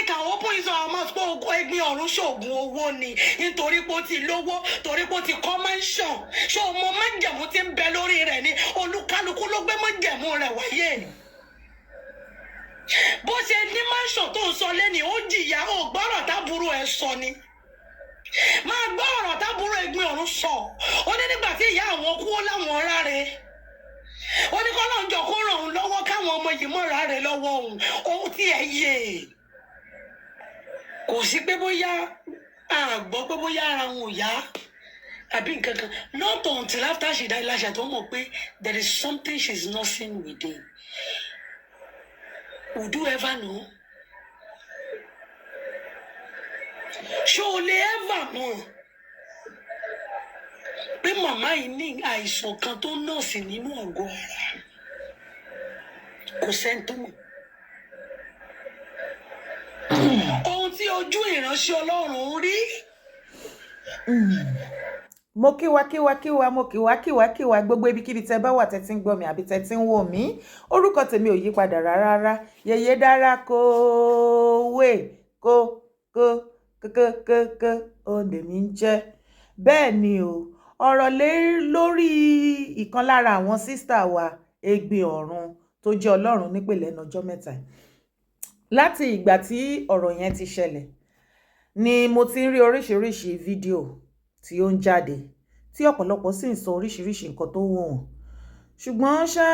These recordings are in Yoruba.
Nobody can open his or her mouth pé ogun Ẹ̀gbin Ọ̀run ṣoògùn owó ni, nítorí pé ó ti lówó, torí pé ó ti kọ́ mansion. Ṣé o mọ májẹ̀mú tí ń bẹ lórí rẹ̀ ni? Olúkálukú ló gbé májẹ̀mú rẹ̀ wáyé. Bó ṣe ní mansion tó ń sọ lẹ́ni, ó jìyà. Ó gbọ́rọ̀ tábúrò ẹ̀ sọ ni, máa gbọ́ ọ̀rọ̀ tábúrò Ẹ̀gbin Ọ̀run sọ. Ó ní nígbà tí ìyá àwọn kú, ó láwọn ráre. Ó ní kọ́ lọ́njọ́ kó ràn òun lọ́wọ́ káwọn ọmọ yìí mọ̀ ráre lọ́wọ́ òun. Òun tí ẹ̀ yé kò sí pé bóyá a gbọ́ pé bóyá ara òun ò yá àbí nǹkan kan. Not until after she die láṣà tó mọ̀ pé there is something she is nursing within. Would you ever know? Ṣé o lè ever mọ̀ pé màmá yìí ní àìsàn kan tó nurse nínú àgọ́ ara? Kò sẹ́ni tó mọ̀. Ohun tí ojú ìránṣẹ́ Ọlọ́run rí. Mo kíwa kíwa kíwa, mo kíwa kíwa kíwa, gbogbo ibikíbi tẹ bá wà tẹ ti ń gbọ́ mi àbí tẹ ti ń wò mí. Orúkọ tèmi ò yí padà rárá rárá. Yèyé dára kó wé kó kó kó kó kó ó lèmi ń jẹ́. Bẹ́ẹ̀ ni o, ọ̀rọ̀ lé lórí ìkan lára àwọn sister wa, Ẹ̀gbin Ọ̀run, tó jẹ́ Ọlọ́run nípè lẹ́nu ọjọ́ mẹ́ta. Láti ìgbà tí ọ̀rọ̀ yẹn ti ṣẹlẹ̀ ni mo ti ń rí oríṣiríṣi fídíò tí ó ń jáde, tí ọ̀pọ̀lọpọ̀ sì ń sọ oríṣiríṣi nǹkan tó wù wọ́n. Ṣùgbọ́n ṣá,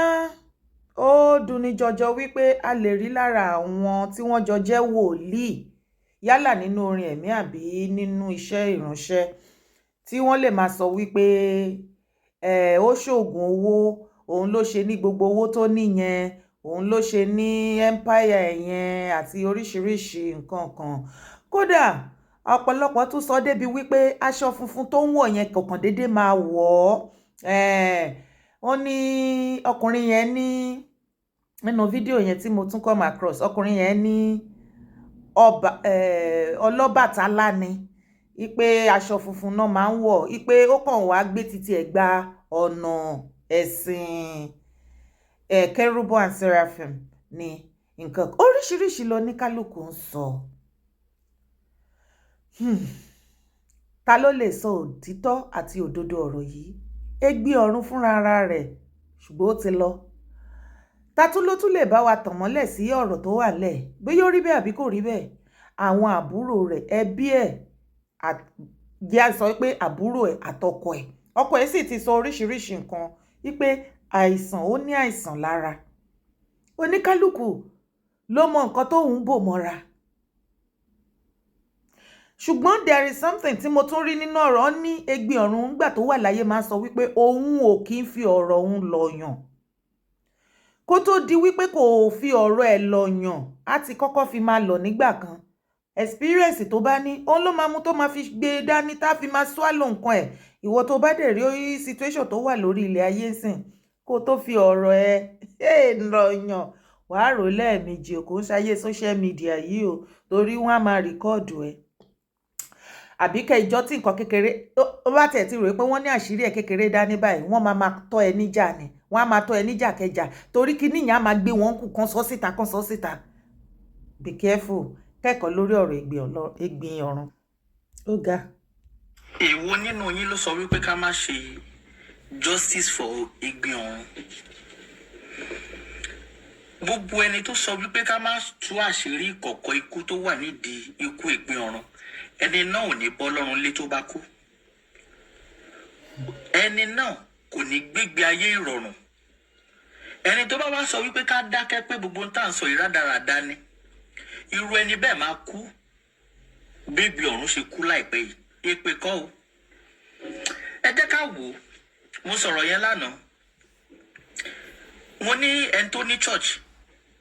ó dunni jọjọ wípé a lè rí lára àwọn tí wọ́n jọ jẹ́ wòlíì, yálà nínú orin ẹ̀mí àbí nínú iṣẹ́ ìránṣẹ́, tí wọ́n lè máa sọ wípé ẹ̀ ó ṣoògùn owó, òun ló ṣe ní gbogbo owó tó níyẹn, òun ló ṣe ní empire yẹn àti oríṣiríṣi nǹkan kan. Kódà ọ̀pọ̀lọpọ̀ tún sọ débi wípé aṣọ funfun tó ń wọ̀ yẹn kọ̀ọ̀kan déédéé máa wọ̀ ọ́. Wọ́n ní ọkùnrin yẹn ní nínú fídíò yẹn tí mo tún come across, ọkùnrin yẹn ní ọba Ọlọ́bàtálá ni, wípé aṣọ funfun náà máa ń wọ̀, wípé ó kàn wá gbé títí ẹ̀ gba ọ̀nà ẹ̀sìn Kérúbù and Seraphim ní nǹkan oríṣiríṣi lọ ní kálukú ń sọ. Ta ló lè sọ òtítọ́ àti òdodo ọ̀rọ̀ yìí? Ẹ̀gbin Ọ̀run fúnra ara rẹ̀, ṣùgbọ́n ó ti lọ. Ta tún ló tún lè bá wa tàn mọ́lẹ̀ sí ọ̀rọ̀ tó wà lẹ̀, bóyá ó rí bẹ́ẹ̀ àbí kò rí bẹ́ẹ̀? Àwọn àbúrò rẹ̀, ẹbí ẹ̀, jẹ́ sọ pé àbúrò ẹ̀ àtọkọ ẹ̀. Ọkọ ẹ̀ sì ti sọ oríṣiríṣi nǹkan wípé àìsàn, ó ní àìsàn lára. Oníkálukú ló mọ nǹkan tóun bò mọ́ra. Ṣùgbọ́n there is something tí mo tún rí nínú ọ̀rọ̀ ní Ẹ̀gbin Ọ̀run ńgbà tó wà láyé máa ń sọ wípé òun ò kí ń fi ọ̀rọ̀ òun lọ̀yàn. Kó tó di wípé kò fi ọ̀rọ̀ ẹ̀ lọ̀yàn, á ti kọ́kọ́ fi máa lọ̀ nígbà kan. Experience tó bá ní, òun ló máa mú tó máa fi gbé e dání, tá a fi máa swallow nǹkan ẹ̀. Ìwọ tó bá dẹ̀ rí situation tó wà lórí ilẹ̀ ayé sìn, kó tó fi ọ̀rọ̀ ẹ̀ lọ̀yàn, wàá rò lẹ́ẹ̀mejì. Kò ń ṣayé social media yìí o, torí wọ́n á máa record ẹ̀. Àbí kẹ́ ìjọ tí nǹkan kékeré ó bá tẹ̀ ti rò pé wọ́n ní àṣírí ẹ̀ kékeré dání báyìí, wọ́n máa máa tọ́ ẹ níjà ni, wọ́n á máa tọ́ ẹ níjà kẹjà, torí kí níyàn á máa gbé wọn kù kán sọ síta, kán sọ síta. Be careful. Kẹ́kọ̀ọ́ lórí ọ̀rọ̀ Ẹ̀gbin Ọ̀run. Ó ga. Èwo nínú yín ló sọ wípé ká má ṣe justice for Ẹ̀gbin Ọ̀run? Gbogbo ẹni tó sọ wípé ká má tú àṣírí ìkọ̀kọ̀ ikú tó wà nídìí ikú Ẹ̀gbin Ọ̀run, ẹni náà ò ní bọ́ lọ́rùn lé tó bá kú. Ẹni náà kò ní gbégbé ayé ìrọ̀rùn. Ẹni tó bá wá sọ wípé ká dákẹ́, pé gbogbo ń tà ń sọ ìrádaràda ni, irú ẹni bẹ́ẹ̀ máa kú bí Ẹ̀gbin Ọ̀run ṣe kú láìpẹ́ yìí. Èpè kọ́ o, ẹ jẹ́ ká wò ó. Mo sọ̀rọ̀ yẹn lánàá. Mo ní ẹni tó ní church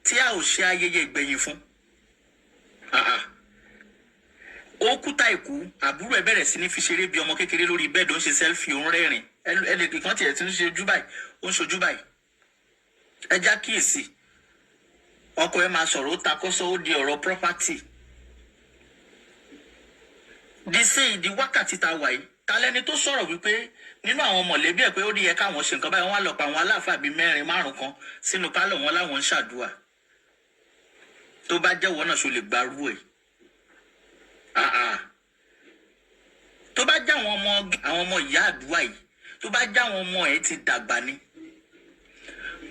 tí a ò ṣe ayẹyẹ ìgbẹ̀yìn fún. Ah, ah. Ó kú tá ìkú, àbúrò ẹ̀ bẹ̀rẹ̀ sí ní fi ṣeré bí ọmọ kékeré lórí bed, ó ń ṣe selfie, ó ń rẹ́rìn. Ẹnì kan tiẹ̀ ti ń ṣe ojú báyìí, ó ń ṣojú báyìí. Ẹ já kíyèsí. Ọkọ ẹ máa sọ̀rọ̀, ó takọ́sọ́, ó di ọ̀rọ̀ property. Di sí ìdí wákàtí tá a wà yìí, ta lẹni tó sọ̀rọ̀ wípé nínú àwọn mọ̀lẹ́bí ẹ̀ pé ó ní yẹ káwọn ṣe nǹkan báyìí? Wọ́n á lọ pa àwọn aláàfáà bíi mẹ́rin márùn kan sínú pálọ̀ wọn láwọn ń ṣàdúrà. Tó bá jẹ́wọ́ náà, ṣo lè gbarú ẹ̀? Ah ah, tó bá já àwọn ọmọ, àwọn ọmọ ìyá àdúrà yìí, tó bá já àwọn ọmọ ẹ ti dàgbà ni,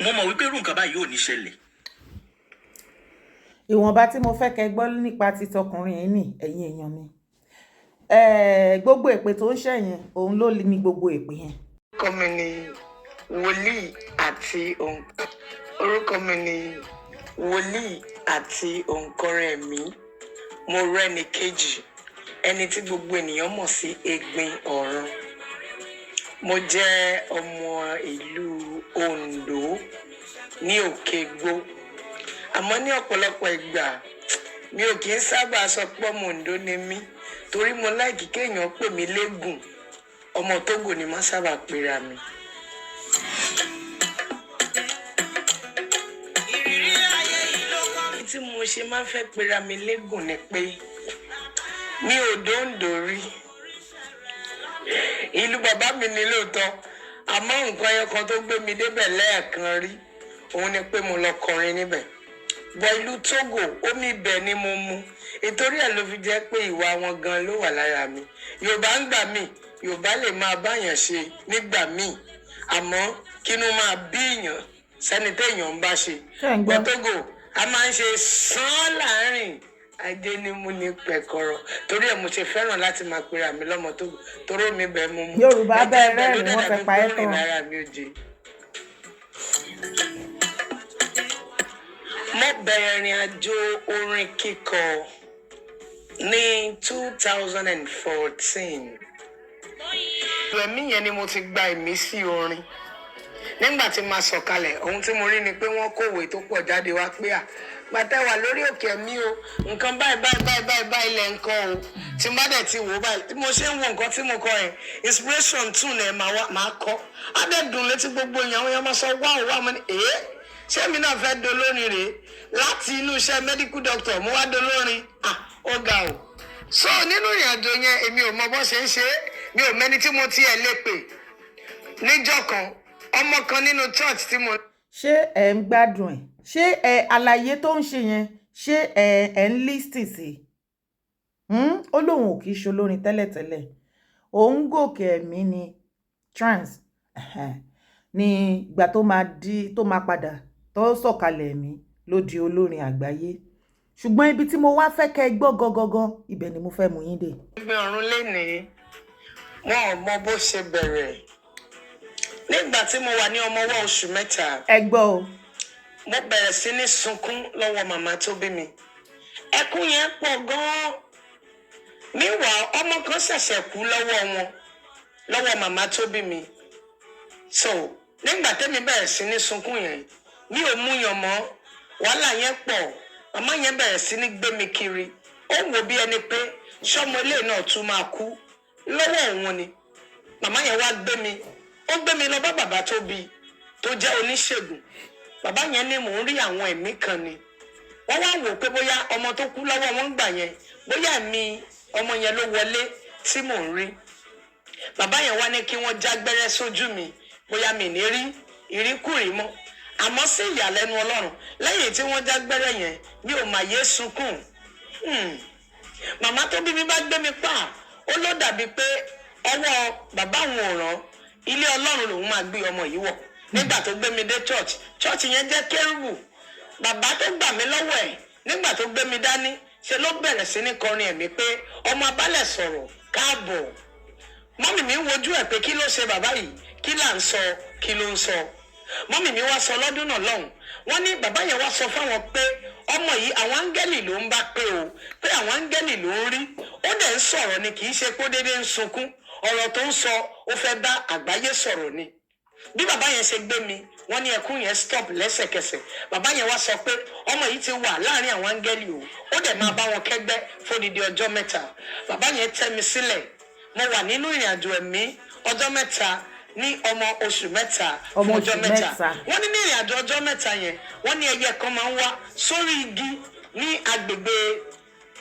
mo mọ̀ wípé irú nǹkan báyìí ò ní ṣẹlẹ̀. Ìwọ̀nba tí mo fẹ́ kẹ́ gbọ́ nípa ti tọkùnrin yìí nì, ẹ̀yin èèyàn mi. Gbogbo èpè tó ń ṣẹ̀yìn, òun ló ní gbogbo èpè yẹn. Orúkọ mi ni Wòlíì àti orúkọ mi ni Wòlíì àti òǹkọrin ẹ̀mí Mọ́rẹ́níkejì, ẹni tí gbogbo ènìyàn mọ̀ sí Egbin Ọ̀run. Mo jẹ́ ọmọ ìlú Ondo ní Òkègbó, àmọ́ ní ọ̀pọ̀lọpọ̀ ìgbà mi ò kì í sábà sọ pé ọmọ Ondo ni mí, torí mo like kéèyàn pè mí lẹ́gùn. Ọmọ Tógò ni má sábà pera mi. Tí mo ṣe máa ń fẹ́ pera mi lẹ́gùn ni pé mi ò dóńdó rí. Ìlú bàbá mi ní lóòótọ́, àmọ́ nǹkan ẹyọ kan tó gbé mi débẹ̀ lẹ́ẹ̀kan rí òun ni pé mo lọ kọrin níbẹ̀ bọ ìlú Tógò. Omi ibẹ̀ ni mo mu, ìtorí ẹ̀ ló fi jẹ́ pé ìwà wọn gan ló wà lára mi. Yorùbá ń gbà mí, Yorùbá lè máa báyàn ṣe nígbà míì, àmọ́ kínú máa bíyàn sẹ́ni téèyàn ń bá ṣe. Ṣé ń gbọ́? Bọ́ Tógò, a máa ń ṣe sán láàrin ajé ní mú ní pẹ̀kọ̀rọ̀, torí ẹ̀ mo ṣe fẹ́ràn láti máa pera mi lọ́mọ Tógò, torí omi bẹ́ẹ̀ mú mú. Yorùbá Ẹ̀jẹ̀ bẹ́ẹ̀ ibẹ̀ ló rẹ́rìn-ín, wọ́n dẹ̀ fẹ́ dàbí pa ẹ́ pé ó rìn tán. lára mi ó jẹ. Mo bẹ̀rẹ̀ ìrìn àjò orin kíkọ ní 2014. Ẹ̀mí yẹn ni mo ti gba ìmísí orin. Nígbà tí màá sọ̀kalẹ̀, ohun tí mo rí ni pé wọ́n kọ̀wé tó pọ̀ jáde wá pé à gbàtẹ́ wà lórí òkè ẹ̀mí o, nǹkan báyìí báyìí báyìí báyìí báyìí lẹ̀ ń kọ́ o. Tí n bá dẹ̀ ti wò ó báyìí, tí mo ṣe ń wo nǹkan tí mo kọ yẹn, inspiration tún ẹ̀ máa wá máa kọ́, á dẹ̀ dùn létí gbogbo èèyàn. Àwọn èèyàn máa sọ wá wá, mo ní èé, ṣé mi náà fẹ́ dolórin rèé? Láti inú iṣẹ́ medical doctor mo wá dolórin. Ah, ó ga o. So nínú ìrìnàjò yẹn, èmi ò mọ bó ṣe ń ṣe é, mi ò mẹ́ni tí mo tiẹ̀ lè pè. Níjọ́ kan, ọmọ kan nínú church tí mo Ṣé ẹ ń gbádùn ẹ̀? Ṣé ẹ àlàyé tó ń ṣe yẹn, ṣé ẹ ń listen sí i? Ó lóun ò kì í ṣe olórin tẹ́lẹ̀tẹ́lẹ̀, òun gòkè ẹ̀mí ni trance. Ẹ̀hẹ́n. Ní ìgbà tó máa di tó máa padà tó sọ̀kalẹ̀ ẹ̀mí ló di olórin àgbáyé. Ṣùgbọ́n ibi tí mo wá fẹ́ kẹ́ ẹ gbọ́ gangan, ibẹ̀ ni mo fẹ́ mú yín dé. Ẹgbẹ́ ọ̀run lénìí, wọn ò mọ bó ṣe bẹ̀rẹ̀. Nígbà tí mo wà ní ọmọ ọwọ́ oṣù 3, Ẹ gbọ́ o. mo bẹ̀rẹ̀ sí ní sunkún lọ́wọ́ màmá tó bí mi. Ẹkún yẹn pọ̀ gan-an. Meanwhile, ọmọ kan ṣẹ̀ṣẹ̀ kú lọ́wọ́ wọn, lọ́wọ́ màmá tó bí mi. So nígbà tẹ́mi bẹ̀rẹ̀ sí ní sunkún yẹn, mi ò múyàn mọ́, wàhálà yẹn pọ̀. Màmá yẹn bẹ̀rẹ̀ sí ní gbé mi kiri, ó wò bí ẹni pé ṣọmọ ilé náà tún máa kú lọ́wọ́ òun ni. Màmá yẹn wá gbé mi, ó gbé mi lọ bá bàbá tó bí, tó jẹ́ oníṣègùn. Bàbá yẹn ní mò ń rí àwọn ẹ̀mí kan ni. Wọ́n wá wò pé bóyá ọmọ tó kú lọ́wọ́ wọn gbà yẹn, bóyá ẹ̀mí ọmọ yẹn ló wọlé tí mò ń rí. Bàbá yẹn wá ní kí wọ́n já gbẹ́rẹ́ sójú mi, bóyá mi ní rí ìríkùrí mọ́. Àmọ́ sí ìyàlẹ́nu Ọlọ́run, lẹ́yìn tí wọ́n já gbẹ́rẹ́ yẹn, mi ò mà yé sunkún. Màmá tó bí mi bá gbé mi pa, ó ló dàbí pé ọwọ́ bàbá òun ò rán ilé Ọlọ́run lòun máa gbé ọmọ yìí wọ̀. Nígbà tó gbé mi dé church, church yẹn jẹ́ kérúbù. Bàbá tó gbà mí lọ́wọ́ ẹ̀, nígbà tó gbé mi dání, ṣe ló bẹ̀rẹ̀ sí ní kọrin ẹ̀mí pé ọmọ abálẹ̀ sọ̀rọ̀ káàbọ̀. Mummy mi ń wojú ẹ̀ pé kí ló ṣe bàbá yìí, kí là ń sọ, kí ló ń sọ? Mummy mi wá sọ lọ́dún náà lọ́hùn, wọ́n ní bàbá yẹn wá sọ fáwọn pé ọmọ yìí, àwọn áńgẹ́lì ló ń bá pé o, pé àwọn áńgẹ́lì ló ń rí, ó dẹ̀ ń sọ̀rọ̀ ni, kì í ṣe pé ó déédéé ń sunkún. Ọ̀rọ̀ tó ń sọ, ó fẹ́ bá àgbáyé sọ̀rọ̀ ni. Bí bàbá yẹn ṣe gbé mi, wọ́n ní ẹkún yẹn stop lẹ́sẹ̀kẹsẹ̀. Bàbá yẹn wá sọ pé ọmọ yìí ti wà láàrin àwọn áńgẹ́lì o, ó dẹ̀ máa bá wọn kẹ́gbẹ́ fódìdí ọjọ́ 3. Bàbá yẹn tẹ́ mi sílẹ̀, mo wà nínú ìrìn àjò ẹ̀mí ọjọ́ 3 ní ọmọ oṣù 3 Ọmọ fún oṣù ọjọ́ 3. 3. Wọ́n ní ní ìrìn àjò ọjọ́ 3 yẹn, wọ́n ní ẹyẹ kan máa ń wá sórí igi ní agbègbè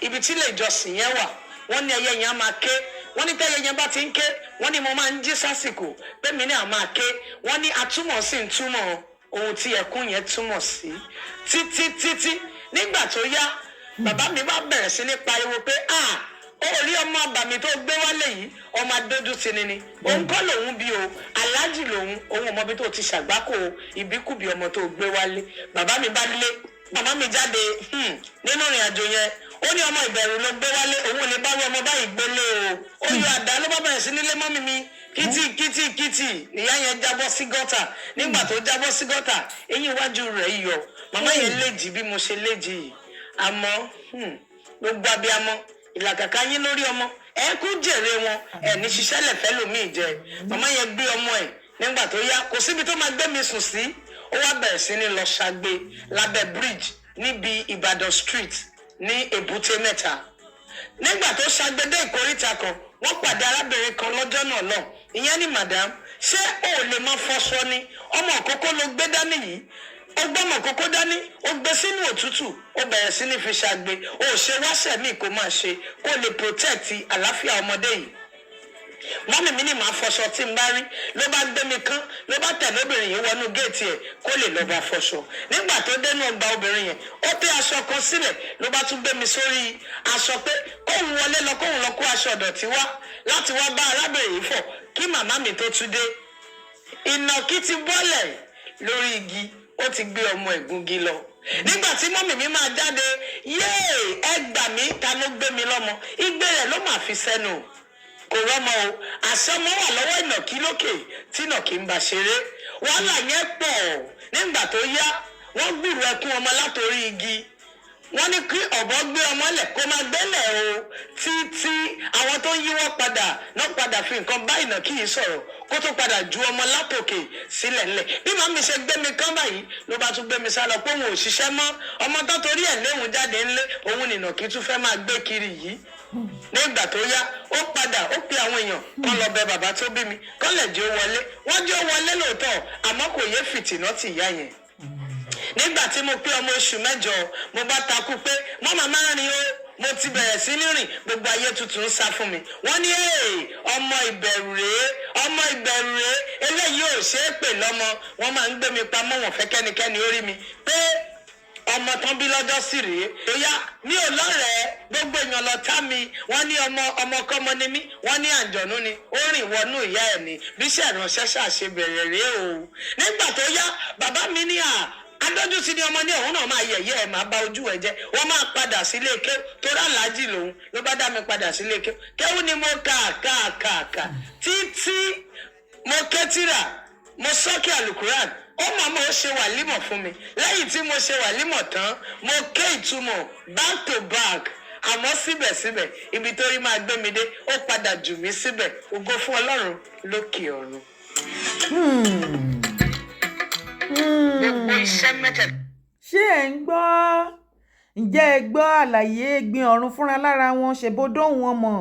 ibi tí ilé ìjọsìn yẹn wà. Wọ́n ní ẹyẹ yẹn á máa ké. Wọ́n ní tẹ́yẹ yẹn bá ti ń ké, wọ́n ní mo máa ń jí sásìkò pé mi ní à máa ké. Wọ́n ní atúmọ̀ sí ń túmọ̀ ohun tí ẹkún yẹn túmọ̀ sí títí títí. Nígbà tó yá, bàbá mi bá bẹ̀rẹ̀ sí ní pariwo pé ah, Ó rí ọmọ àbàmì tó gbé wálé yìí, ọmọ adójútì ni ni òun kọ́ lòun bí o, aláàjì lòun, òun ò mọ bí tó ti ṣàgbákò ìbíkúbi ọmọ tó gbé wálé. Bàbá mi bá lé màmá mi jáde nínú ìrìn àjò yẹn. Ó ní ọmọ ìbẹ̀rù ló gbé wálé, òun ò lè bá wí ọmọ báyìí gbélé o. Ó yọ àdá, ló bá bẹ̀rẹ̀ sí nílé mummy mi kìtì kìtì kìtì. Ìyá yẹn jábọ́ sí gọ́tà. Nígbà tó jábọ́ sí gọ́tà, eyín iwájú rẹ̀ yọ. Màmá yẹn léjì bí mo ṣe léjì yìí. Àmọ́ gbogbo abiyamọ, ìlàkàkà yín lórí ọmọ, ẹ kú jèrè wọn, ẹ ní ṣiṣẹ́ lẹ̀fẹ́ lòmíì jẹ. Màmá yẹn gbé ọmọ ẹ̀. Nígbà tó yá, kò síbi tó máa gbé mi sùn sí. Ó wá bẹ̀rẹ̀ sí ní lọ ṣagbe lábẹ́ bridge níbi Ìbàdàn Street ní Èbúté Mẹ́ta. Nígbà tó ṣàgbédé ìkóríta kan, wọ́n pàdé arábìnrin kan lọ́jọ́ náà lọ. Ìyẹn ní, "Madam, ṣé o ò lè máa fọṣọ ni? Ọmọ òkókó ló gbé dání yìí. Ó gbọ́mọ kókó dání, ó gbé sínú òtútù, ó bẹ̀rẹ̀ sí ní fi ṣàgbé. Ó ṣe wáṣẹ̀ míì kó máa ṣe kó lè protect àlàáfíà ọmọdé yìí?" Mummy mi ní màá fọṣọ tí n bá rí. Ló bá gbé mi kán, ló bá tẹ̀lé obìnrin yìí wọnú géètì ẹ̀ kó lè lọ́ọ́ bá fọṣọ. Nígbà tó dénú ọgbà obìnrin yẹn, ó tẹ́ aṣọ kan sílẹ̀, ló bá tún gbé mi sórí aṣọ pé kóun wọlé lọ, kóun lọ kó aṣọ ọ̀dọ̀tí wá láti wá bá arábìnrin yìí fọ̀ kí màmá mi tó tún dé. Ìnàkí ti bọ́lẹ̀ lórí igi, ó ti gbé ọmọ ẹ̀gúngi lọ. Nígbà tí mummy mi máa jáde, "Yéè, ẹ gbà mí, ta ló gbé mi lọ́mọ?" Igbe rẹ̀ ló máa fi sẹ́nu, kò rọ́mọ o. Àṣọmọ wà lọ́wọ́ ìnàkí lókè tí ìnàkí ń bá ṣeré. Wàhálà yẹn pọ̀. Nígbà tó yá, wọ́n gbúrò ẹkún ọmọ látòrí igi. Wọ́n ní kí ọ̀bọ gbé ọmọ lẹ̀, kó máa gbélẹ̀ o, títí àwọn tó ń yíwọ́ padà náà padà fi nǹkan bá ìnàkí yìí sọ̀rọ̀ kó tó padà ju ọmọ látòkè sílẹ̀ ńlẹ̀. Bí màmí ṣe gbé mi kán báyìí, ló bá tún gbé mi sá lọ pé òun ò ṣiṣẹ́ mọ́. Ọmọ tó torí ẹ̀ léwu jáde ńlé òun nìnàkí tún fẹ́ máa gbé kiri yìí. Nígbà tó yá, ó padà, ó pe àwọn èèyàn kán lọ bẹ bàbá tó bí mi, kán lè jẹ́ ó wọlé. Wọ́n jẹ́ ó wọlé lóòótọ́, àmọ́ kò yé fìtìnà tì ìyá yẹn. Nígbà tí mo pé ọmọ oṣù 8, mo bá takú pé mọ́mà máa rìn o. Mo ti bẹ̀rẹ̀ sí ní rìn, gbogbo ayé tuntun ń sá fún mi. Wọ́n ní, "Ee, ọmọ ìbẹ̀rù rèé, ọmọ ìbẹ̀rù rèé, eléyìí ò ṣeé pè lọ́mọ." Wọ́n máa ń gbé mi pamọ́, wọ́n fẹ́ kẹ́nikẹ́ni ó rí mi pé ọmọ tán bí lọ́jọ́ sí rèé. Bóyá mi ò lọ́rẹ̀ẹ́, gbogbo èèyàn lọ tá mi. Wọ́n ní ọmọ ọmọkọ́mọ ni mí, wọ́n ní àǹjọ̀nú ni, ó rìn wọnú ìyá ẹ̀ ni. Bí iṣẹ́ ìránṣẹ́ ṣàṣe bẹ̀rẹ̀ rèé o. Nígbà tó yá, bàbá mi ní à adójútì ni ọmọ ní òun náà máa yẹ̀yẹ́ ẹ̀, máa bá ojú ẹ̀ jẹ́. Wọ́n máa padà sílé ké torí aláàjì lòun. Ló bá dá mi padà sílé ké. Kéwú ni mo kà kà kà kà títí mo ké tírà, mo sọ́kì alukuran. Ó màmá ó ṣe wàlímọ̀ fún mi. Lẹ́yìn tí mo ṣe wàlímọ̀ tán, mo ké ìtumọ̀ back to back. Àmọ́ síbẹ̀síbẹ̀, ibi tó rí máa gbé mi dé, ó padà jù mí síbẹ̀. Ògo fún Ọlọ́run lókè ọ̀run. Gbogbo iṣẹ́ mẹ́tẹ̀ẹ̀ta. Ṣé ẹ̀ ń gbọ́? Ǹjẹ́ ẹ gbọ́ àlàyé Ẹ̀gbin Ọ̀run fúnra lára wọn? Ṣe bó dóhùn wọn mọ̀?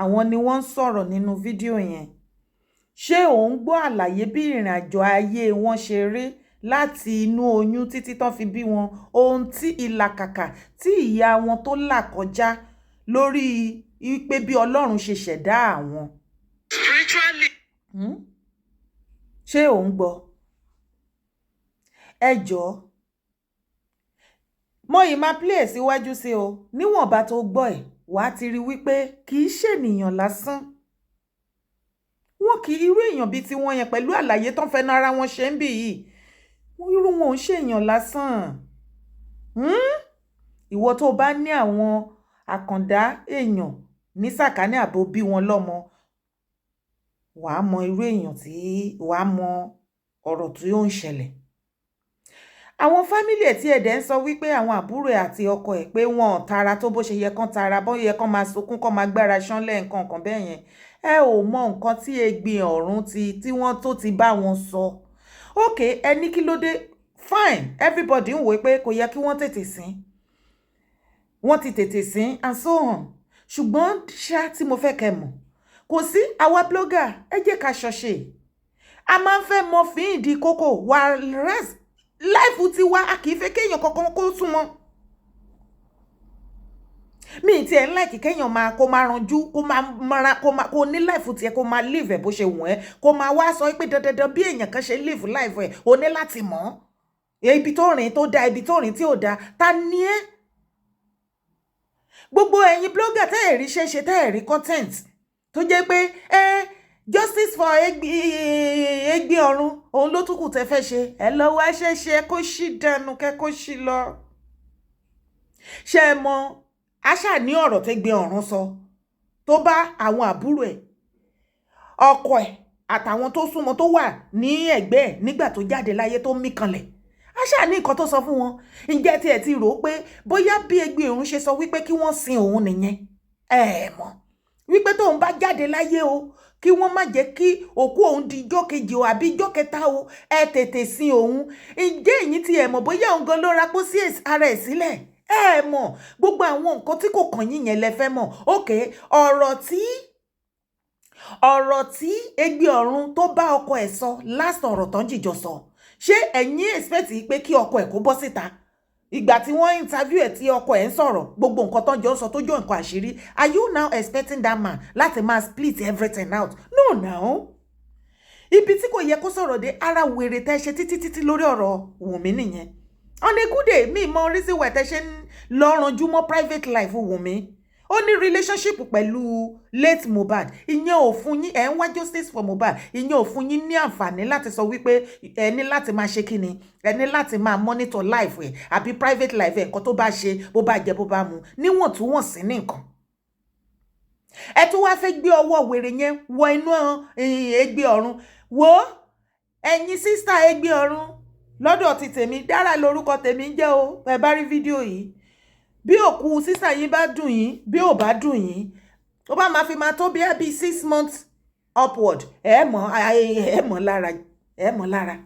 Àwọn ni wọ́n ń sọ̀rọ̀ nínú fídíò yẹn. Ṣé ò ń gbọ́ àlàyé bí ìrìn àjò ayé wọn ṣe rí láti inú oyún títí tán fi bí wọn, ohun tí ìlàkàkà tí ìyá wọn tó là kọjá lórí pé bí Ọlọ́run ṣe ṣẹ̀dá àwọn? Spiritually. Ṣé ò ń gbọ́? Ẹ jọ̀ọ́, mo yìí máa play ẹ̀ síwájú sí o. Níwọ̀nba tó gbọ́ ẹ̀, wàá ti rí wípé kì í ṣènìyàn lásán. Wọn kì í irú èèyàn bíi tiwọn yẹn, pẹ̀lú àlàyé tó ń fẹnu ara wọn ṣe ń bì yìí, irú wọn ò ń ṣèèyàn lásán. Ìwọ tó bá ní àwọn àkàndá èèyàn ní sàkání àbò bí wọn lọ́mọ, wàá mọ irú èèyàn tí wàá mọ ọ̀rọ̀ tí ó ń ṣẹlẹ̀. Àwọn family ẹ̀ tí ẹ̀dẹ̀ ń sọ wípé àwọn àbúrò ẹ̀ àti ọkọ ẹ̀ pé wọn ò tara tó bó ṣe yẹ kán tara, bó yẹ kán máa sunkún, kán máa gbára ṣánlẹ̀, nǹkan kan bẹ́ẹ̀ yẹn. Ẹ ò mọ nǹkan tí Ẹ̀gbin Ọ̀run ti tí wọ́n tó ti bá wọn sọ. Ok, ẹ ní kí ló dé? Fine, everybody ń wò pé kò yẹ kí wọ́n tètè sín, wọ́n ti tètè sín and so on. Ṣùgbọ́n ṣá tí mo fẹ́ kẹ́ mọ̀, kò sí àwa blogger, ẹ jẹ́ ká ṣọṣe. A máa ń fẹ́ mọ fín ìdí kókó wa rest life tiwa. A kì í fẹ́ kéèyàn kankan kó súnmọ́ mi tiẹ̀ ń like kéèyàn máa kó máa ranjú, kó máa mara, kó máa kó ní life tiẹ̀, kó máa live ẹ̀ bó ṣe wùn ẹ́, kó máa wá sọ pé dandandan bí èèyàn kan ṣe live life ẹ̀, o ní láti mọ̀ ọ́, ibi tó rìn tó dáa, ibi tó rìn tí ò dáa. Ta ni ẹ́? Gbogbo ẹ̀yin blogger tẹ́ ẹ̀ rí ṣẹ́ṣe, tẹ́ ẹ̀ rí content, tó jẹ́ pé ẹ justice for Ẹ̀gbin Ọ̀run, òun ló tún kù tẹ́ fẹ́ ṣe. Ẹ lọ wá ṣẹ́ṣe kó ṣì dànù, kẹ́ kó ṣì lọ. Ṣé ẹ mọ aṣáà ní ọ̀rọ̀ tẹ́gbin ọ̀run sọ tó bá àwọn àbúrò ẹ̀, ọkọ ẹ̀ àtàwọn tó súnmọ́ tó wà ní ẹ̀gbẹ́ ẹ̀ nígbà tó jáde láyé, tó mí kanlẹ̀? Aṣáà ní nǹkan tó sọ fún wọn. Ǹjẹ́ tí ẹ ti rò ó pé bóyá bí Ẹ̀gbin Ọ̀run ṣe sọ wípé kí wọ́n sin òun nìyẹn? Ẹ mọ̀ wípé tóun bá jáde láyé o, kí wọ́n má jẹ́ kí òkú òun di ijọ́ kejì o àbí ijọ́ kẹta o, ẹ tètè sin òun. Ǹjẹ́ èyí tí ẹ mọ̀ bóyá òun gan ló ra pósí ara ẹ̀ sílẹ̀? Ẹ mọ̀ gbogbo àwọn nǹkan tí kò kàn yín yẹn lẹ fẹ́ mọ̀. Ok, ọ̀rọ̀ tí Ẹ̀gbin Ọ̀run tó bá ọkọ ẹ̀ sọ last, ọ̀rọ̀ tán jìjọ sọ, ṣé ẹ̀yin expect pé kí ọkọ ẹ̀ kó bọ́ síta ìgbà tí wọ́n interview ẹ̀, tí ọkọ ẹ̀ ń sọ̀rọ̀, gbogbo nǹkan tó ń jọ ń sọ tó jọ nǹkan àṣírí? Are you now expecting that man láti máa split everything out? No now, ibi tí kò yẹ kó sọ̀rọ̀ dé, ara wèrè tẹ́ ṣe títí títí lórí ọ̀rọ̀ Wùnmí nìyẹn. On a good day, mi mọ reason why tẹ́ ṣe ń lọ ranjú mọ́ private life Wùnmí. Ó ní relationship pẹ̀lú late Mohbad, ìyẹn ò fún yín, ẹ̀ ń wá justice for Mohbad, ìyẹn ò fún yín ní àǹfààní láti sọ wípé ẹ ní láti máa ṣe kíni, ẹ ní láti máa monitor life ẹ̀ àbí private life ẹ̀, nǹkan tó bá ṣe, bó bá jẹ, bó bá mu, níwọ̀ntúnwọ̀nsí ní nǹkan. Ẹ tún wá fẹ́ gbé ọwọ́ wèrè yẹn wọ inú Ẹ̀gbin Ọ̀run. Wo ẹ̀yin sister Ẹ̀gbin Ọ̀run, lọ́dọ̀ ti tèmi, Dára lórúkọ tèmi ń jẹ́ o. Ẹ bá rí fídíò yìí, bí òkú sister yín bá dùn yín, bí ò bá dùn yín, ó bá máa fi máa tó bí i 6 months upward, ẹ mọ̀, ẹ mọ̀ lára, ẹ mọ̀ lára.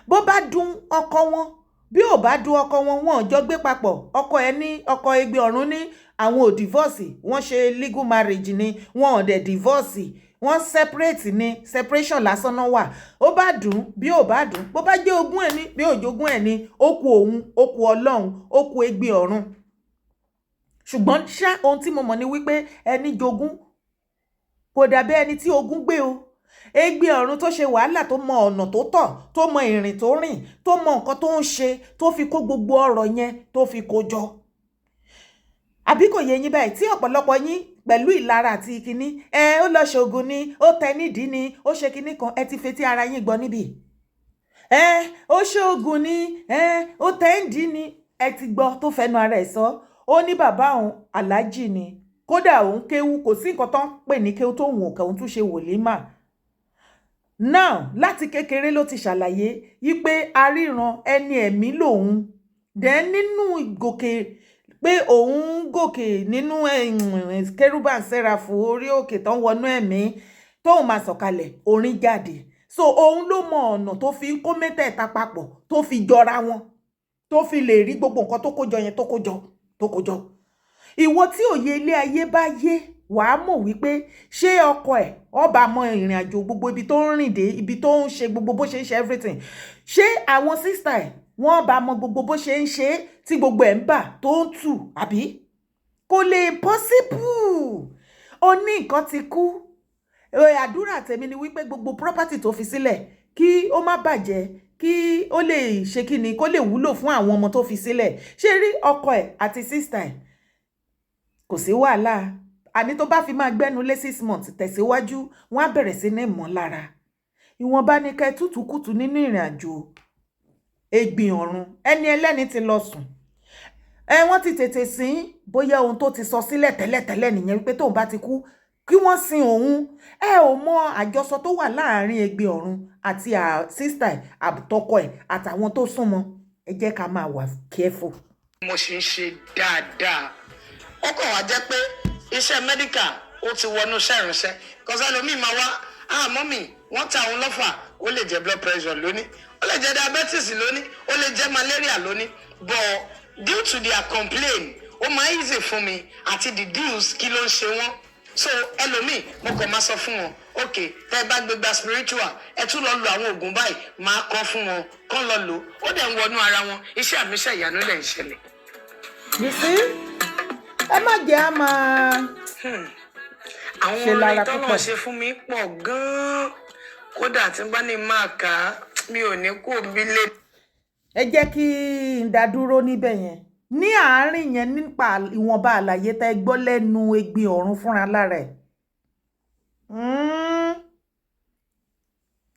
Bó bá dùn ọkọ wọn, bí ò bá dùn ọkọ wọn, wọn ò jọ gbé papọ̀. Ọkọ ẹ ní ọkọ Ẹ̀gbin Ọ̀run ní àwọn ò divorce, wọ́n ṣe legal marriage ni, wọn ò dẹ̀ divorce, wọ́n separate ni, separation lásán náà wà. Ó bá dùn, bí ò bá dùn, bó bá jẹ́ ogún ẹ̀ ní, bí ò jogún ẹ̀ ní, ó kù òun, ó kù Ọlọ́run, ó kù Ẹ̀gbin Ọ̀run. Ṣùgbọ́n ṣá, ohun tí mo mọ̀ ni wípé ẹni jogún kò dàbí ẹni tí ogún gbé o. Ẹ̀gbin Ọ̀run tó ṣe wàhálà, tó mọ ọ̀nà tó tọ̀, tó mọ ìrìn tó rìn, tó mọ nǹkan tó ń ṣe, tó fi kó gbogbo ọ̀rọ̀ yẹn, tó fi kó jọ, àbí kò yé yín báyìí? Tí ọ̀pọ̀lọpọ̀ yín pẹ̀lú ìlara àti kínní ẹ, ó lọ ṣoògùn ni, ó tẹ nídìí ni, ó ṣe kínní kan, ẹ ti fetí ara yín gbọ́ níbí. Ẹ ó ṣoògùn ni, ẹ ó tẹ nídìí ni, ẹ ti gbọ́ tó fẹnu ara ẹ̀ sọ. Ó ní bàbá òun aláàjì ni, kódà òun kéwú, kò sí nǹkan tó ń pè ní kéwú tó wùn òkè, òun tún ṣe wòlímà. Now, láti kékeré ló ti ṣàlàyé wípé aríran ẹni ẹ̀mí lòun. Then nínú ìgòkè pé òun gòkè nínú kérúbà, sẹ́ráfù, orí òkè tó ń wọnú ẹ̀mí, tóun máa sọ̀kalẹ̀, orin jáde. So òun ló mọ ọ̀nà tó fi ń kó mẹ́tẹ̀ẹ̀ta papọ̀, tó fi jọra wọn, tó fi lè rí gbogbo nǹkan tó kó jọ yẹn, tó kó jọ, tó kó jọ. Ìwọ tí òye ilé ayé bá yé, wàá mọ̀ wípé ṣé ọkọ ẹ̀ ọba mọ ìrìn àjò gbogbo ibi tó ń rìn dé, ibi tó ń ṣe gbogbo bó ṣe ń ṣe everything? Ṣé àwọn sister ẹ̀ wọ́n bá mọ gbogbo bó ṣe ń ṣe tí gbogbo ẹ̀ ń bà tó ń tù? Àbí kò lè possible. Ó ní nǹkan ti kú. Àdúrà tèmi ni wípé gbogbo property tó fi sílẹ̀, kí ó má bàjẹ́, kí ó lè ṣe kí ni, kó lè wúlò fún àwọn ọmọ tó fi sílẹ̀. Ṣé rí ọkọ ẹ̀ àti sister ẹ̀, kò sí wàhálà. Àní tó bá fi máa gbẹ́nu lé 6 months tẹ̀síwájú, wọ́n á bẹ̀rẹ̀ sí ní mọ̀ lára. Ìwọ̀nba ní kẹ́ tútù kùtù nínú ìrìn àjò Ẹ̀gbin Ọ̀run. Ẹni ẹlẹ́ni ti lọ sùn, ẹ wọ́n ti tètè sìn. Bóyá ohun tó ti sọ sílẹ̀ tẹ́lẹ̀tẹ́lẹ̀ nìyẹn, wípé tóun bá ti kú, kí wọ́n sin òun. Ẹ ò mọ àjọsọ tó wà láàárín Ẹ̀gbin Ọ̀run àti sister ẹ̀, àtọkọ ẹ̀, àtàwọn tó súnmọ́. Ẹ jẹ́ ká máa wà careful. Mo sì ń ṣe dáadáa. Ó kàn wá jẹ́ pé iṣẹ́ medical ó ti wọnú iṣẹ́ ìránṣẹ́ kọ́sá lómi máa wá, "Ah, mummy, wọ́n ta òun lọ́fà." Ó lè jẹ́ blood pressure lónìí, ó lè jẹ́ diabetes lónìí, ó lè jẹ́ malaria lónìí, but due to their complaint, ó máa easy fún mi àti deduce kí ló ń ṣe wọ́n. So ẹlòmíì, mo kàn máa sọ fún wọn, "Ok, tẹ́ ẹ bá gbégbá spiritual, ẹ tún lọ lo àwọn oògùn báyìí." Máa kọ fún wọn kán lọ lò ó, dẹ̀ ń wọnú ara wọn, iṣẹ́ àmì iṣẹ́ ìyanu lẹ̀ ń ṣẹlẹ̀. You see, ẹ má jẹ́ á máa Àwọn ṣe lára orin tọ́lọ̀ púpọ̀. ṣe fún mi pọ̀ gan-an, kódà tí n bá ní máa kà á, mi ò ní kó mi lé. Ẹ jẹ́ kí n dá dúró níbẹ̀ yẹn. Ní àárín yẹn, nípa ìwọ̀nba àlàyé tẹ́ gbọ́ lẹ́nu Egbin Ọ̀run fúnra lára ẹ̀,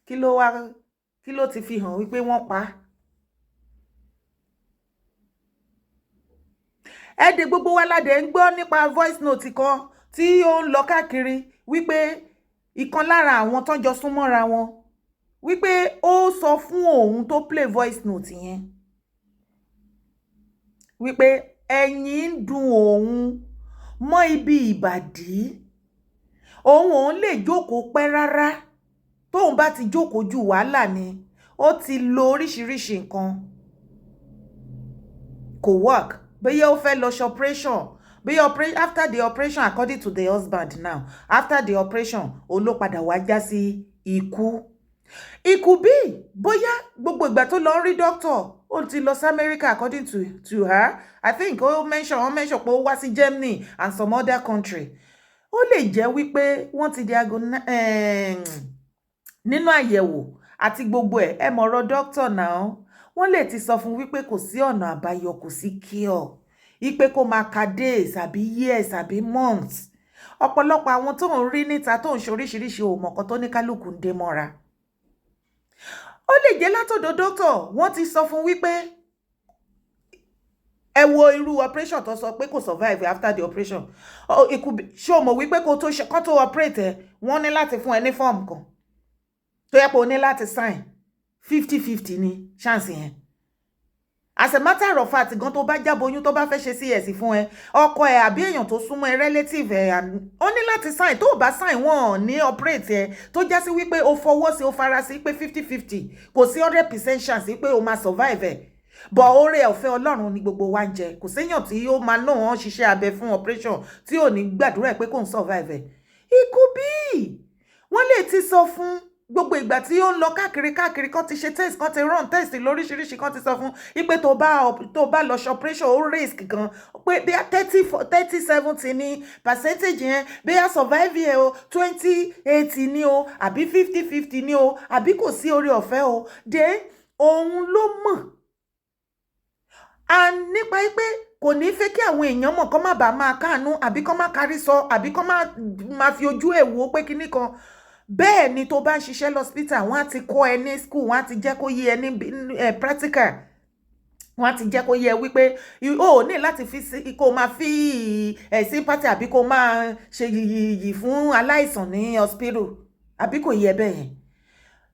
kí ló wá, kí ló ti fi hàn wípé wọ́n pa á? Ẹ̀ẹ́dẹ̀ gbogbo wa ládẹ̀ ń gbọ́ nípa voice note kan tí ó ń lọ káàkiri wípé ìkan lára àwọn tó jọ súnmọ́ra wọn, wípé ó sọ fún òun tó play voice note yẹn wípé ẹ̀yìn ń dùn òun mọ́ ibi ìbàdí òun, òun lè jókòó pẹ́ rárá, tóun bá ti jókòó ju, wàhálà ni. Ó ti lo oríṣiríṣi nǹkan, kò work. Bóyá ó fẹ́ lọ ṣe operation, bóyá after the operation, according to the husband now, after the operation, òun ló padà wá já sí ikú. Ikú bí bóyá gbogbo ìgbà tó lọ ń rí doctor, ó ti lọ sí America, according to her, I think ó mention, ó mention pé ó wá sí Germany and some other country. Ó lè jẹ́ wípé wọ́n ti diagnose nínú àyẹ̀wò àti gbogbo ẹ̀. Ẹ mọ̀rọ̀ doctor náà, wọ́n lè ti sọ fún wípé kò sí ọ̀nà àbáyọ, kò sí cure, ipe kó máa ka days àbí years àbí months. Ọ̀pọ̀lọpọ̀ àwọn tó ń rí níta tó ń ṣe oríṣiríṣi òmọ̀kan tó ní kálukú ń dé mọ́ra, ó lè jẹ́ látọ̀dọ̀ doctor wọ́n ti sọ fún wípé ẹ wo irú operation tó sọ pé kò survive after the operation. Ikú, ṣé o mọ̀ wípé kó tó ṣe, kó tó operate ẹ, wọ́n ní láti fún ẹ ní form kan tó yẹ pé o ní láti sign? 50-50 ní chance yẹn. As a matter of fact gan, tó bá jáboyún, tó bá fẹ́ ṣe CS fún ẹ, ọkọ ẹ àbí èèyàn tó súnmọ́ ẹ, relative ẹ, ó ní láti sign. Tó o bá sign, wọn ní operate ẹ, tó já sí wípé o fọwọ́ sí, o fara sí pé 50-50, kò sí 100% chance pé o máa survive ẹ. Bọ̀ oore ọ̀fẹ́ Ọlọ́run ni gbogbo wa ń jẹ. Kò séèyàn tí ó máa náà wọ́n ṣiṣẹ́ abẹ fún operation tí ò ní gbàdúrà pé kò ń survive ẹ̀. Ikú bíi wọ́n lè ti sọ fún gbogbo ìgbà tí ó ń lọ káàkiri káàkiri, kan ti ṣe test, kan ti run test lóríṣiríṣi, kan ti sọ fún ipe tó bá lọ ṣe operation, ó risk gan, pé bí 30 30 70 ní percentage yẹn, bí a survive yẹn o, 20-80 ní o, àbí 50-50 ní o, àbí kò sí orí ọ̀fẹ́ o dé. Òun ló mọ̀. And nípa pé kò ní fẹ́ kí àwọn èèyàn mọ̀, kó má bàa máa káàánú, àbí kó má kárí sọ, àbí kó má máa fi ojú ẹ̀ wò pé kinní kan. Bẹ́ẹ̀ ni, tó bá ń ṣiṣẹ́ lọ́sípítà, wọ́n á ti kọ́ ẹ ní school, wọ́n á ti jẹ́ kó yé ẹ ní practical, wọ́n á ti jẹ́ kó yé ẹ wípé o ò ní láti fi sí kó máa fi ẹ̀ sympathy àbí kó máa ṣe yìyìyì fún aláìsàn ní hospital, àbí kò yẹ bẹ́ẹ̀ yẹn?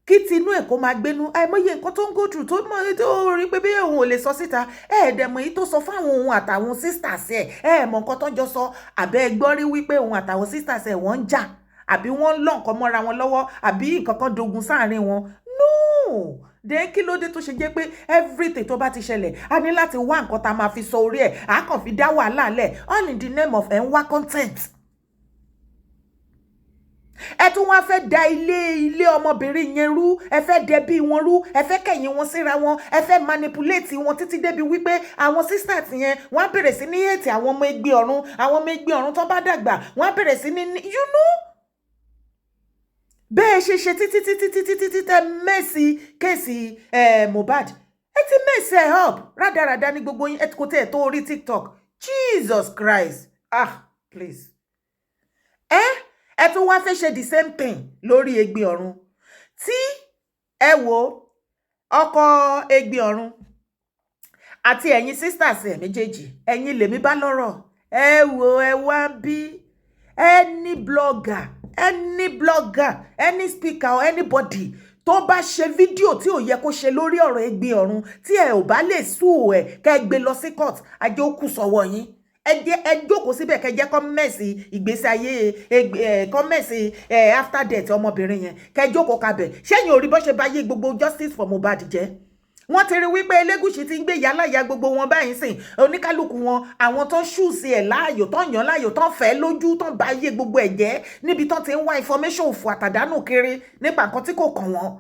Kí tinú ẹ̀ kó máa gbénú. Àìmọye nǹkan tó ń go through tó mọ tó rí pé bí òun ò lè sọ síta. Ẹ̀ẹ́dẹ̀mọ̀ èyí tó sọ fáwọn òun àtàwọn sisters ẹ̀, ẹ̀ mọ̀ nǹkan tó ń jọ sọ. Àbẹ́ gbọ́ rí wípé òun àtàwọn sisters ẹ̀ wọ́n ń jà, àbí wọ́n ń lọ nǹkan mọ́ra wọn lọ́wọ́, àbí nǹkan kan dogun sáàrin wọn? No. Then kí ló dé tó ṣe jẹ́ pé everything tó bá ti ṣẹlẹ̀, a ní láti wá nǹkan tá a máa fi sọ orí ẹ̀, a kàn fi dá wàhálà lẹ̀, all in the name of ẹ̀ ń wá content? Ẹ tún wá fẹ́ da ilé ilé ọmọbìnrin yẹn rú, ẹ fẹ́ dẹbí wọn rú, ẹ fẹ́ kẹ̀yìn wọn síra wọn, ẹ fẹ́ manipulate wọn títí débi wípé àwọn sisters yẹn, wọ́n á bẹ̀rẹ̀ sí ní hate àwọn ọmọ ẹgbẹ́ ọ̀run. Àwọn ọmọ ẹgbẹ́ ọ̀run tó bá dàgbà, wọ́n á bẹ̀rẹ̀ sí ní bẹ́ẹ̀ ṣe ṣe títí títí títí títí tẹ́ mess case Mohbad. Ẹ ti mess ẹ̀ up. Rádaràda ní gbogbo yín. Ẹ kò tẹ̀ tó orí TikTok. Jesus Christ, ah, please. Ẹ tún wá fẹ́ ṣe the same thing lórí Ẹ̀gbin Ọ̀run tí ẹ wo ọkọ Ẹ̀gbin Ọ̀run àti ẹ̀yin sisters ẹ̀ méjèèjì. Ẹ̀yin lèmi bá lọ́rọ̀. Ẹ wo, ẹ wá bí any blogger, any blogger, any speaker or anybody tó bá ṣe fídíò tí ò yẹ kó ṣe lórí ọ̀rọ̀ Ẹ̀gbin Ọ̀run, tí ẹ ò bá lè sue ẹ̀, kẹ́ ẹ gbé lọ sí court, ajé ó kù sọ́wọ́ yín. Ẹ jẹ́ ẹ jókòó síbẹ̀, kẹ́ jẹ́ kó mess ìgbésí ayé ẹ, kó mess ẹ after death ọmọbìnrin yẹn, kẹ́ jókòó kabẹ̀. Ṣẹ́yìn ò rí bó ṣe bá yé gbogbo justice for Mohbad jẹ́? Wọ́n ti rí wípé Elégùṣì ti ń gbé yálàyà gbogbo wọn báyìí sìn. Oníkálukú wọn, àwọn tó ń ṣùsì ẹ̀ láàyò, tó ń yàn láàyò, tó ń fẹ́ lójú, tó ń bá yé gbogbo ẹ̀ jẹ́, níbi tó ti ń wá information òfò àtàdánù kiri nípa nǹkan tí kò kàn wọ́n.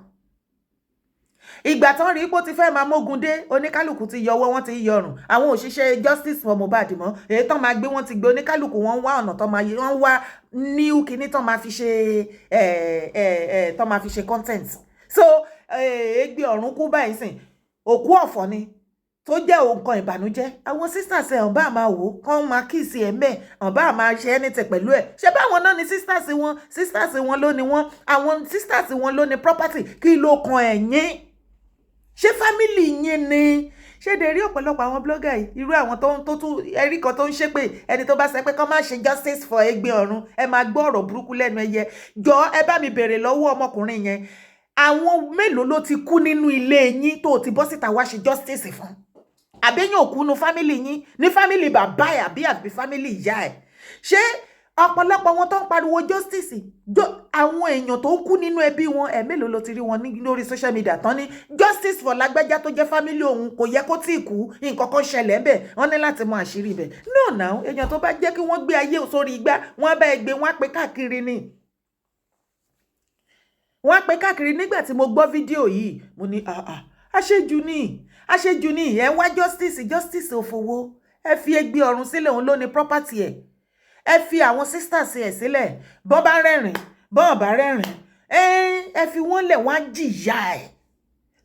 Ìgbà tán rí pé ó ti fẹ́ máa mógun dé, oníkálukú ti yọwọ́, wọ́n ti yọrùn. Àwọn òṣìṣẹ́ justice for Mohbad mọ́ èyí tán máa gbé, wọ́n ti gbé. Oníkálukú wọn wá ọ̀nà tán máa, wọ́n wá new kinní tán máa fi ṣe ẹ̀ ẹ̀ ẹ̀ tán máa fi ṣe content. So Ẹ̀gbin Ọ̀run kú báyìí sìn, òkú ọ̀fọ̀ ni. Tó jẹ́ nǹkan ìbànújẹ́, àwọn sisters ẹ̀ ọ̀bá máa wò ó kán máa kiss ẹ̀ mẹ́, ọ̀bá máa ṣe anything pẹ̀lú ẹ̀. Ṣé báwọn náà ni sisters wọn? Sisters wọn ló ní wọn, àwọn sisters wọn ló ní property. Kí ló kan ẹ̀yìn? Ṣé family yín ni? Ṣé de rí ọ̀pọ̀lọpọ̀ àwọn blogger yìí, irú àwọn tó ń tó tún ẹrí kan tó ń ṣépè, ẹni tó bá sọ pé kán má ṣe justice for Ẹ̀gbin Ọ̀run, ẹ máa gbọ́ ọ̀rọ̀ burúkú lẹ́nu ẹyẹ. Jọ, ẹ bá mi bèrè lọ́wọ́ ọmọkùnrin yẹn, àwọn mélòó ló ti kú nínú ilé yín tó ti bọ́ síta wá ṣe justice fún? Àbẹ́yìn òkú nu family yín, ní family bàbá ẹ̀ àbí family ìyá ẹ̀? Ṣé ọ̀pọ̀lọpọ̀ wọn tó ń pariwo justice, àwọn èèyàn tó ń kú nínú ẹbí wọn, ẹ̀ mélòó ló ti rí wọn lórí social media tán ní justice for lágbájá tó jẹ́ family òun, kò yẹ kó tí ì kú, nǹkan kan ṣẹlẹ̀ ńbẹ̀, wọ́n ní láti mọ àṣírí ibẹ̀? No now, èèyàn tó bá jẹ́ kí wọ́n gbé ayé sórí igbá, wọ́n á bá ẹ gbé, wọ́n á pé káàkiri ni, wọ́n á pé káàkiri. Nígbà tí mo gbọ́ fídíò yìí, mo ní, "Ah ah, àṣejù ni, àṣejù ni." Ẹ wá justice, justice òfowó. Ẹ fi Ẹ̀gbin Ọ̀run sílẹ̀, òun ló ní property ẹ̀. Ẹ fi àwọn sisters ẹ̀ sílẹ̀. Bọ́n bá rẹ́rìn, bọ́n bá rẹ́rìn, ẹ fi wọ́n lẹ̀, wọ́n á jìyà ẹ̀.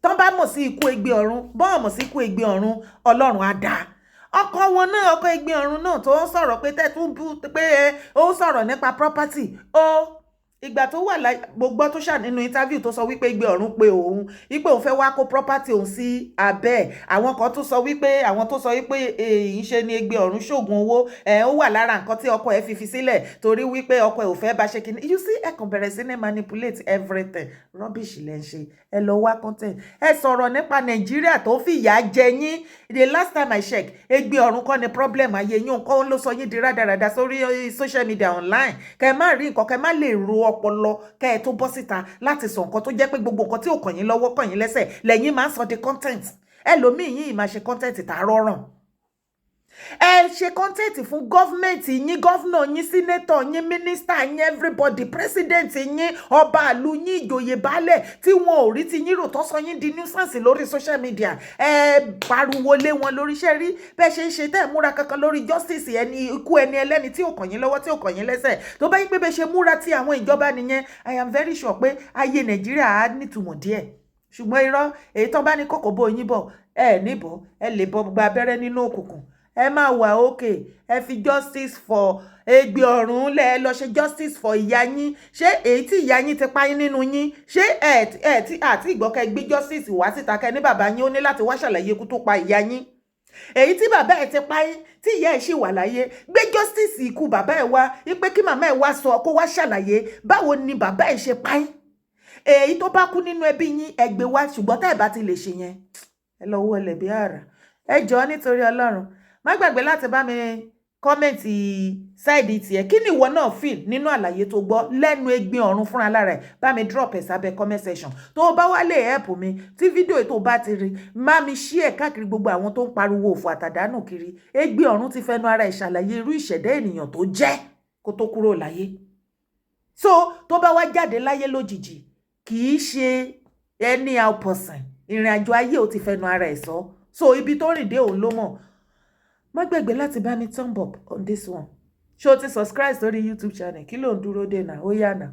Tán bá mọ̀ sí ikú Ẹ̀gbin Ọ̀run, bọ́n mọ̀ sí ikú Ẹ̀gbin Ọ̀run, Ọlọ́run á dáa. Ọkọ wọn náà, ọkọ Ẹ̀gbin Ọ̀run náà tó ń sọ̀rọ̀ pé tẹ́tún bú pé ó ń sọ̀rọ̀ nípa property ó, ìgbà tó wà láì, mo gbọ́ tó ṣà nínú interview tó sọ wípé Ẹ̀gbin Ọ̀run pé òun wípé òun fẹ́ wá kó property òun sí abẹ́ ẹ̀. Àwọn kan tó sọ wípé, àwọn tó sọ wípé èyí ṣe ni Ẹ̀gbin Ọ̀run ṣoògùn owó ẹ̀, ó wà lára nǹkan tí ọkọ ẹ̀ fi sílẹ̀ torí wípé ọkọ ẹ̀ ò fẹ́ bá ṣe kíní. You see, ẹ kàn bẹ̀rẹ̀ sí ní manipulate everything. Rubbish lẹ́ ń ṣe. Ẹ lọ wá content, ẹ sọ̀rọ̀ nípa Nàìjíríà tó fìyà jẹ yín. The last time I check, Ẹ̀gbin Ọ̀run kọ́ ni problem ayé yín. Nǹkan ló sọ yín di rádaràda sórí social media online. Kẹ má rí nǹkan, kẹ má lè ro ọpọlọ kẹ ẹ tó bọ́ síta láti sọ nǹkan tó jẹ́ pé gbogbo nǹkan tí ò kàn yín lọ́wọ́, kàn yín lẹ́sẹ̀ lẹ́yìn máa ń sọ di content. Ẹlòmíì yín máa ṣe content tààrọ̀ ràn. Ẹ ṣe content fún government yín, governor yín, senator yín, minister yín, everybody, president yín, ọba àlù yín, ìjòyè, baálẹ̀ tí wọn ò rí ti yín rò, tó sọ yín di nuisance lórí social media. Ẹ pariwo lé wọn lórí iṣẹ́ rí bẹ́ẹ̀ ṣe ń ṣe tẹ́ ẹ̀ múra kankan lórí justice ẹni ikú ẹni ẹlẹ́ni tí ò kàn yín lọ́wọ́, tí ò kàn yín lẹ́sẹ̀. Tó bá yín pé bẹ́ẹ̀ ṣe múra tí àwọn ìjọba nìyẹn, I am very sure pé ayé Nàìjíríà á nítumọ̀ díẹ̀. Ṣùgbọ́n irọ́, èyí tán bá ní kòkó bó yín bọ̀, ẹ níbọ̀, ẹ lè bọ́ gba abẹ́rẹ́ nínú òkùnkùn, ẹ máa wà òkè. Ẹ fi justice for Ẹ̀gbin Ọ̀run lẹ, ẹ lọ ṣe justice for ìyá yín. Ṣé èyí tí ìyá yín ti pa yín nínú yín, ṣé ẹ ẹ tí àti ìgbọ́kẹ́ gbé justice wá síta, kẹ́ ní bàbá yín ó ní láti wá ṣàlàyé ikú tó pa ìyá yín? Èyí tí bàbá ẹ ti pa yín, tí ìyá ẹ ṣì wà láyé, gbé justice ikú bàbá ẹ wá, wípé kí màmá ẹ wá sọ, kó wá ṣàlàyé báwo ni bàbá ẹ ṣe pa yín. Èyí tó bá kú nínú ẹbí yín, ẹ gbé wá. Ṣùgbọ́n tá ẹ bá ti lè ṣe yẹn, ẹ lọ wọlé bí àrà. Ẹ jọ̀ọ́, nítorí Ọlọ́run, má gbàgbé láti bá mi comment side tiẹ̀. Kí ni ìwọ náà feel nínú àlàyé tó gbọ́ lẹ́nu Ẹ̀gbin Ọ̀run fúnra lára ẹ̀? Bá mi drop ẹ̀ sábẹ́ comment section. Tó o bá wá lè help mi, tí fídíò tó bá ti rí, má mi share káàkiri gbogbo àwọn tó ń pariwo òfò àtàdánù kiri. Ẹ̀gbin Ọ̀run ti fẹnu ara ẹ̀ ṣàlàyé irú ìṣẹ̀dá ènìyàn tó jẹ́ kó tó kúrò láyé. So tó bá wá jáde láyé lójijì, kì í ṣe anyhow person. Ìrìn àjò ayé ò ti fẹnu ara ẹ̀ sọ. So ibi tó rìn dé, òun ló mọ̀. Má gbàgbé láti bá mi thumb up on this one. Ṣé o ti subscribe sórí YouTube channel? Kí ló ń dúró dè náà? Ó yá náà.